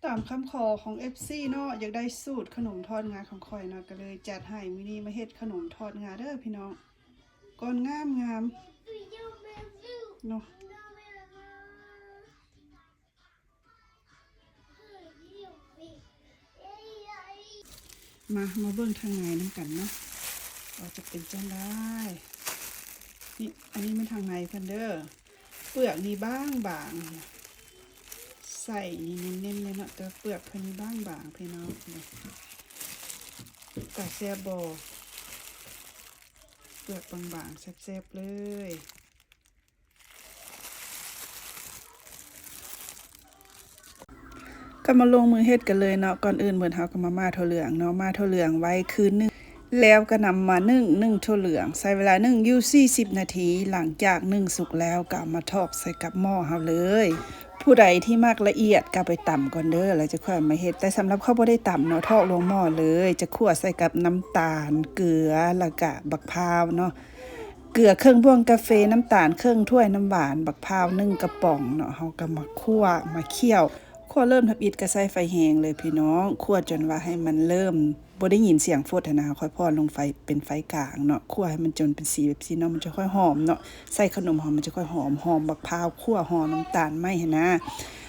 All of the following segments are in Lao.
ຕາມຄຳຂໍຂອງເອັຟຊີເນາະ ຢາກໄດ້ສູດຂະໜົມທອດງາຂອງຂ້ອຍເນາະ ກໍເລີຍຈັດໃຫ້. ມື້ນີ້ມາເຮັດຂະໜົມທອດງາເດີພີ່ນ້ອງ ກ້ອນງາມໆເນາະ. ມາ ມາເບິ່ງທາງໃນນຳກັນເນາະ ວ່າຈະເປັນຈັ່ງໃດ. ນີ້ ອັນນີ້ແມ່ນທາງໃນເພິ່ນເດີ ເປືອກນີ້ບາງໆ ໄສ້ນີ້ແໜ້ນໆ ເລີຍເນາະ ແຕ່ເປືອກເພິ່ນນີ້ບາງໆ ພີ່ນ້ອງ. ຕາແຊບບໍ່? ເປືອກບາງໆ ແຊບໆ ເລີຍ. ກໍມາລົງມືເຮັດກັນເລີຍເນາະ. ກ່ອນອື່ນໝົດເຮົາກໍມາໝ້າຖົ່ວເຫຼືອງເນາະ ໝ້າຖົ່ວເຫຼືອງໄວ້ຄືນໜຶ່ງ ແລ້ວກໍນຳມາໜຶ້ງ ໜຶ້ງຖົ່ວເຫຼືອງ ໃຊ້ເວລາໜຶ້ງຢູ່ສີ່ສິບນາທີ. ຫຼັງຈາກໜຶ້ງສຸກແລ້ວກໍເອົາມາຖອກໃສ່ກັບໝໍ້ເຮົາເລີຍ. ຜູ້ໃດທີ່ມັກລະອຽດກໍໄປຕຳກ່ອນເດີ ແລ້ວຈະຄ່ອຍເອົາມາເຮັດ. ແຕ່ສຳລັບຂ້ອຍບໍ່ໄດ້ຕຳເນາະ ຖອກລົງໝໍ້ເລີຍ ຈະຂົ້ວໃສ່ກັບນ້ຳຕານ ເກືອ ແລ້ວກະບັກພ້າວເນາະ. ເກືອເຄິ່ງບ່ວງກາເຟ ນ້ຳຕານເຄິ່ງຖ້ວຍ ນ້ຳຫວານ ບັກພ້າວໜຶ່ງກະປ໋ອງເນາະ. ເຮົາກໍມາຂົ້ວມາຄ້ຽວ ຂົ້ວເລີ່ມທຳອິດກໍໃຊ້ໄຟແຮງເລີຍພີ່ນ້ອງ ຂົ້ວຈົນວ່າໃຫ້ມັນເລີ່ມບໍ່ໄດ້ຍິນສຽງຟົດຫັ້ນນະ. ເຮົາຄ່ອຍຜ່ອນລົງໄຟເປັນໄຟກາງເນາະ ຂົ້ວໃຫ້ມັນຈົນເປັນສີແບບຊີ້ເນາະ ມັນຈະຄ່ອຍຫອມເນາະ. ໃສ່ຂະໜົມເຮົາມັນຈະຄ່ອຍຫອມ ຫອມບັກພ້າວ ຂົ້ວ ຫອມນ້ຳຕານໄມ້ຫັ້ນນະ.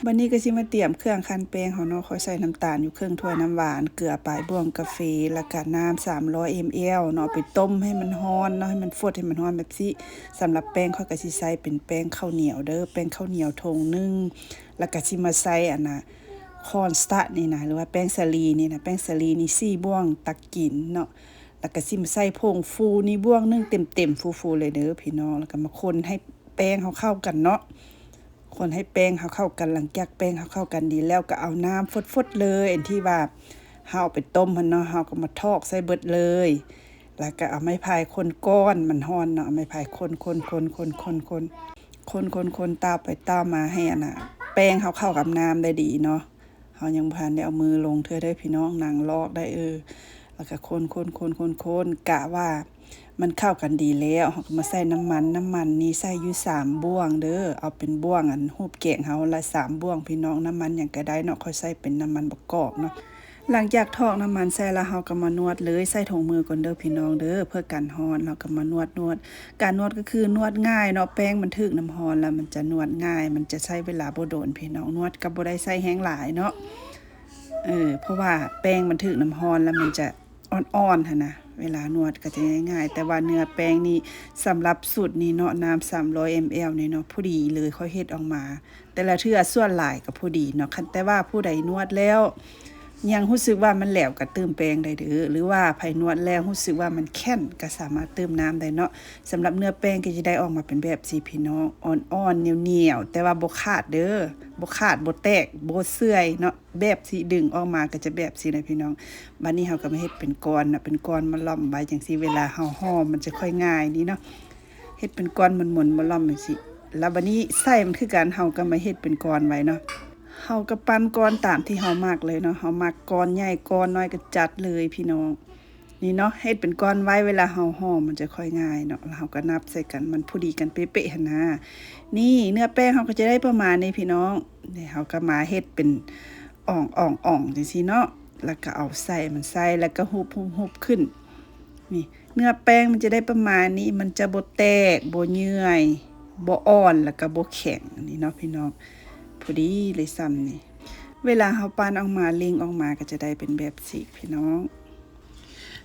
ບັດນີ້ກໍຊິມາຕຽມເຄື່ອງຄັ້ນແປ້ງເຮົາເນາະ. ຂ້ອຍໃສ່ນ້ຳຕານຢູ່ເຄິ່ງຖ້ວຍ ນ້ຳຫວານ ເກືອປາຍບ່ວງກາເຟ ແລ້ວກະນ້ຳສາມຮ້ອຍເອັມແອລເນາະ ໄປຕົ້ມໃຫ້ມັນຮ້ອນເນາະ ໃຫ້ມັນຟົດ ໃຫ້ມັນຮ້ອນແບບຊີ້. ສຳລັບແປ້ງຂ້ອຍກໍຊິໃສ່ເປັນແປ້ງເຂົ້າໜຽວເດີ ແປ້ງເຂົ້າໜຽວຖົງໜຶ່ງ ແລ້ວກໍຊິມາໃສ່ອັນນ່າ ຄອນສະຕາດນີ້ນະ ຫຼືວ່າແປ້ງສາລີນີ້ນະ ແປ້ງສາລີນີ້ສີ່ບ່ວງຕັກກິນເນາະ. ແລ້ວກໍຊິມາໃສ່ຜົງຟູນີ້ບ່ວງໜຶ່ງເຕັມໆ ຟູໆ ເລີຍເດີພີ່ນ້ອງ. ແລ້ວກໍມາຄົນໃຫ້ແປ້ງເຮົາເຂົ້າກັນເນາະ ຄົນໃຫ້ແປ້ງເຮົາເຂົ້າກັນ. ຫຼັງຈາກແປ້ງເຮົາເຂົ້າກັນດີແລ້ວ ກໍເອົານ້ຳຟົດໆ ເລີຍ ອັນທີ່ວ່າເຮົາເອົາໄປຕົ້ມຫັ້ນເນາະ ເຮົາກໍມາຖອກໃສ່ເບິດເລີຍ. ແລ້ວກໍເອົາໄມ້ພາຍຄົນກ່ອນ ມັນຮ້ອນເນາະ ເອົາໄມ້ພາຍຄົນໆໆໆໆ ຄົນໆໆ ຕ່າວໄປຕ່າວມາ ໃຫ້ອັນນ່າ ແປ້ງເຮົາເຂົ້າກັບນ້ຳໄດ້ດີເນາະ. ເຮົາຍັງບໍ່ທັນໄດ້ເອົາມືລົງເທື່ອເດີພີ່ນ້ອງ ນັ່ງລອກໄດ້ ເອີ ແລ້ວກໍຄົນໆໆໆ ກະວ່າມັນເຂົ້າກັນດີແລ້ວ ເຮົາກໍມາໃສ່ນ້ຳມັນ. ນ້ຳມັນນີ້ໃສ່ຢູ່ສາມບ່ວງເດີ ເອົາເປັນບ່ວງອັນຮູບແກງເຮົາລະສາມບ່ວງພີ່ນ້ອງ. ນ້ຳມັນຫຍັງກໍໄດ້ເນາະ ຂ້ອຍໃສ່ເປັນນ້ຳມັນບະກອກເນາະ. ຫຼັງຈາກຖອກນ້ຳມັນໃສ່ແລ້ວ ເຮົາກໍມານວດເລີຍ ໃສ່ຖົງມືກ່ອນເດີພີ່ນ້ອງເດີ ເພື່ອກັນຮ້ອນ. ເຮົາກໍມານວດ ນວດ ການນວດກໍຄືນວດງ່າຍເນາະ ແປ້ງມັນຖືກນ້ຳຮ້ອນແລ້ວມັນຈະນວດງ່າຍ ມັນຈະໃຊ້ເວລາບໍ່ດົນພີ່ນ້ອງ. ນວດກໍບໍ່ໄດ້ໃຊ້ແຮງຫຼາຍເນາະ ເອີ ເພາະວ່າແປ້ງມັນຖືກນ້ຳຮ້ອນແລ້ວມັນຈະອ່ອນໆ ຫັ້ນນະ ເວລານວດກໍຈະງ່າຍໆ. ແຕ່ວ່າເນື້ອແປ້ງນີ້ ສຳລັບສູດນີ້ເນາະ ນ້ຳສາມຮ້ອຍເອັມແອລນີ້ເນາະ ພໍດີເລີຍ ຂ້ອຍເຮັດອອກມາ ແຕ່ລະເທື່ອສ່ວນຫຼາຍກໍພໍດີເນາະ. ຄັນແຕ່ວ່າຜູ້ໃດນວດແລ້ວຍັງຮູ້ສຶກວ່າມັນແຫຼວກໍຕື່ມແປ້ງໄດ້ເດີ ຫຼືວ່າໃຜນວດແລ້ວຮູ້ສຶກວ່າມັນແຂງກໍສາມາດຕື່ມນ້ຳໄດ້ເນາະ. ສຳລັບເນື້ອແປ້ງກໍຈະໄດ້ອອກມາເປັນແບບຊີ້ພີ່ນ້ອງ ອ່ອນໆ ໜຽວໆ ແຕ່ວ່າບໍ່ຂາດເດີ ບໍ່ຂາດ ບໍ່ແຕກ ບໍ່ເຊື່ອຍເນາະ. ແບບຊິດຶງອອກມາກໍຈະແບບຊີ້ນະພີ່ນ້ອງ. ບັດນີ້ເຮົາກໍມາເຮັດເປັນກ້ອນນະ ເປັນກ້ອນມາຫຼ້ອມໄວ້ຈັ່ງຊີ້ ເວລາເຮົາຫໍ່ມັນຈະຄ່ອຍງ່າຍນີ້ເນາະ. ເຮັດເປັນກ້ອນມົນໆ ມາຫຼ້ອມຈັ່ງຊີ້ ແລ້ວບັດນີ້ໃສ່ມັນຄືກັນ ເຮົາກໍມາເຮັດເປັນກ້ອນໄວ້ເນາະ. ເຮົາກໍປັ້ນກ້ອນຕາມທີ່ເຮົາມັກເລີຍເນາະ ເຮົາມັກກ້ອນໃຫຍ່ກ້ອນນ້ອຍກໍຈັດເລີຍພີ່ນ້ອງ. ນີ້ເນາະ ເຮັດເປັນກ້ອນໄວ້ ເວລາເຮົາຫໍ່ມັນຈະຄ່ອຍງ່າຍເນາະ ແລ້ວເຮົາກໍນັບໃສ່ກັນ ມັນພໍດີກັນເປະໆ ຫັ້ນນະ. ນີ້ເນື້ອແປ້ງເຮົາກໍຈະໄດ້ປະມານນີ້ພີ່ນ້ອງ. ນີ້ເຮົາກໍມາເຮັດເປັນອ່ອງໆໆ ຈັ່ງຊີ້ເນາະ ແລ້ວກໍເອົາໃສ່ ມັນໃສ່ ແລ້ວກໍຫຸບໆໆ ຂຶ້ນ. ນີ້ເນື້ອແປ້ງມັນຈະໄດ້ປະມານນີ້ ມັນຈະບໍ່ແຕກ ບໍ່ເຫຍື່ອຍ ບໍ່ອ່ອນ ແລ້ວກໍບໍ່ແຂງ ນີ້ເນາະພີ່ນ້ອງ ພໍດີເລີຍຊ່ຳນີ້. ເວລາເຮົາປັ້ນອອກມາ ເລັ່ງອອກມາ ກໍຈະໄດ້ເປັນແບບຊີ້ພີ່ນ້ອງ.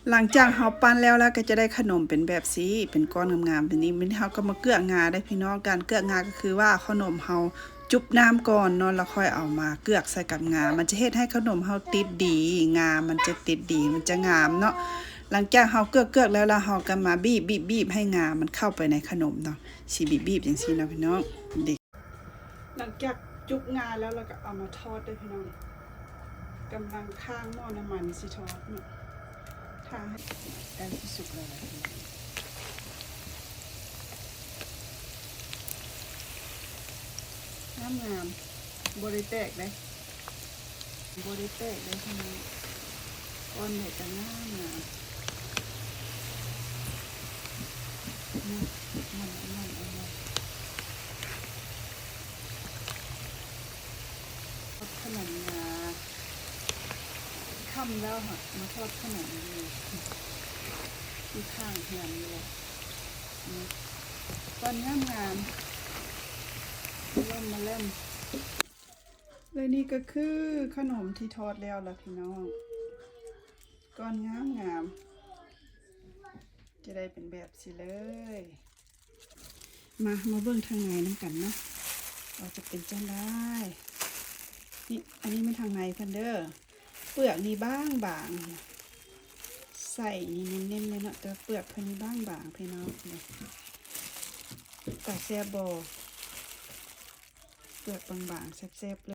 ຫຼັງຈາກເຮົາປັ້ນແລ້ວ ແລ້ວກໍຈະໄດ້ຂະໜົມເປັນແບບຊີ້ ເປັນກ້ອນງາມໆ ແບບນີ້. ມື້ນີ້ເຮົາກໍມາເກືອກງາເດີພີ່ນ້ອງ. ການເກືອກງາກໍຄືວ່າເອົາຂະໜົມເຮົາຈຸບນ້ຳກ່ອນເນາະ ແລ້ວຄ່ອຍເອົາມາເກືອກໃສ່ກັບງາ ມັນຈະເຮັດໃຫ້ຂະໜົມເຮົາຕິດດີ ງາມັນຈະຕິດດີ ມັນຈະງາມເນາະ. ຫຼັງຈາກເຮົາເກືອກໆ ແລ້ວ ແລ້ວເຮົາກໍມາບີບໆໆ ໃຫ້ງາມັນເຂົ້າໄປໃນຂະໜົມເນາະ ຊິບີບໆ ຈັ່ງຊີ້ເນາະພີ່ນ້ອງ. ຫຼັງຈາກຈຸບງາແລ້ວ ແລ້ວກໍເອົາມາທອດເດີພີ່ນ້ອງ. ກຳລັງຂ້າງໝໍ້ນ້ຳມັນຊິທອດເນາະ ຖ້າໃຫ້ໃກ້ຊິສຸກແລ້ວລະພີ່ນ້ອງ. ງາມໆ ບໍ່ໄດ້ແຕກເດ້ ບໍ່ໄດ້ແຕກເດ້ພີ່ນ້ອງ. ກ້ອນເລັກກໍງາມໆ ມັນ ມັນ ມັນ ມັນ ຂະໜົມງາ ຄ່ຳແລ້ວຫາກມາທອດຂະໜົມຢູ່ ຢູ່ຂ້າງເຮືອນນີ້ແຫຼະ. ອືມ ກ້ອນງາມໆ ມາລ່ອມມາແລ່ມ. ແລະນີ້ກໍຄືຂະໜົມທີ່ທອດແລ້ວລະພີ່ນ້ອງ ກ້ອນງາມໆ ຈະໄດ້ເປັນແບບຊີ້ເລີຍ. ມາ ມາເບິ່ງທາງໃນນຳກັນເນາະ ວ່າຈະເປັນຈັ່ງໃດ. ນີ້ ອັນນີ້ແມ່ນທາງໃນເພິ່ນເດີ ເປືອກນີ້ບາງໆ ໄສ້ນີ້ແໜ້ນໆ ເລີຍເນາະ ແຕ່ວ່າເປືອກເພິ່ນນີ້ບາງໆ ພີ່ນ້ອງ. ຕາແຊບບໍ່? ເປືອກບາງໆ ແຊບໆ ເລີຍ.